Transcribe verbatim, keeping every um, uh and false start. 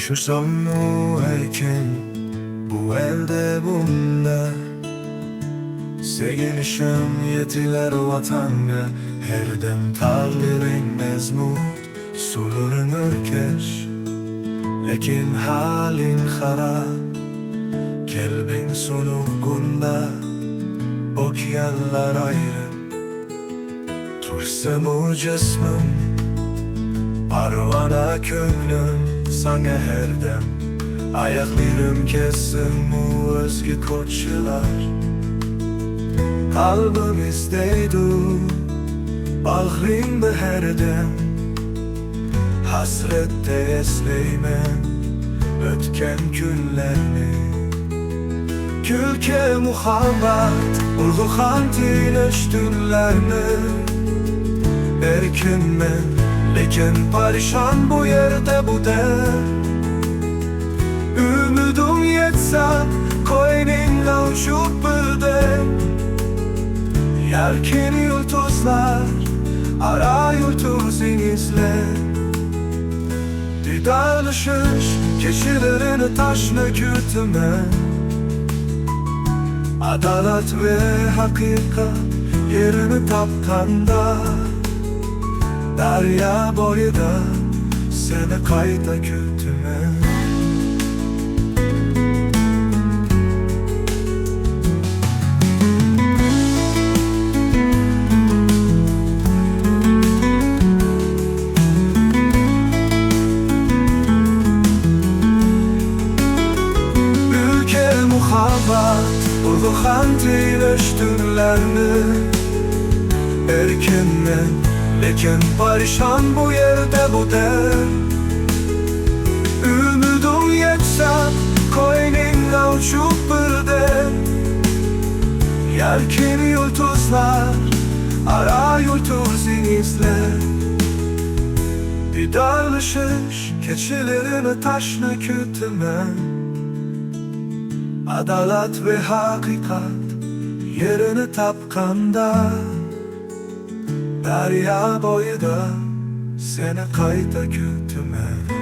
چۈشەممۇ ئەركىن بۇ ئەلدە بۇنداق، سېغىنىشىم يېتىلەر ۋەتەنگە، ھەردەم تاغلىرىڭ مەزمۇت، سۇلىرىڭ ئۆركەش، لېكىن ھالىڭ خاراب، قەلبىڭ سۇنۇققۇندا، ئوكيانلار ئايرىم. تۇرسىمۇ جىسمىم، پەرۋانە كۆڭلۈم ساڭا ھەردەم. ئاياقلىرىم كەتسىمۇ ئۆزگە كوچىلار، قەلبىم ئىزدەيدۇ باغرىڭدا ھەردەم. ھەسرەتتە ئەسلەيمەن ئۆتكەن كۈنلەرنى، كۈلكە، مۇھەببەت، ئۇرغۇغان تىنچ تۈنلەرنى. ئەركىنمەن، لېكىن پەرىشان بۇ يەردە، بۇ دەم. ئۈمىدىڭ يەتسە، قوينۇڭدا ئۇچۇپ بىردەم. يەركىن يۇلتۇزلار ئارا يۇلتۇزىڭ ئىزلەپ، دىدارلىشىش كېچىلىرىنى تاشنا كۈتىمەن. ئادالەت ۋە ھەقىقەت يېرىنى تاپقاندا، دەريا بويىدا سېنى قايتا كۈتىمەن. كۈلكە، مۇھەببەت، ئۇرغۇغان تىنچ تۈنلەرنى. ئەركىنمەن، لېكىن پەرىشان بۇ يەردە، بۇ دەم. ئۈمىدىڭ يەتسە، قوينۇڭدا ئۇچۇپ بىردەم. يەركىن يۇلتۇزلار ئارا يۇلتۇزىڭ ئىزلەپ، دىدارلىشىش كېچىلىرىنى تاشنا كۈتىمەن. ئادالەت ۋە ھەقىقەت يېرىنى تاپقاندا، دەريا بويىدا سېنى قايتا كۈتىمەن.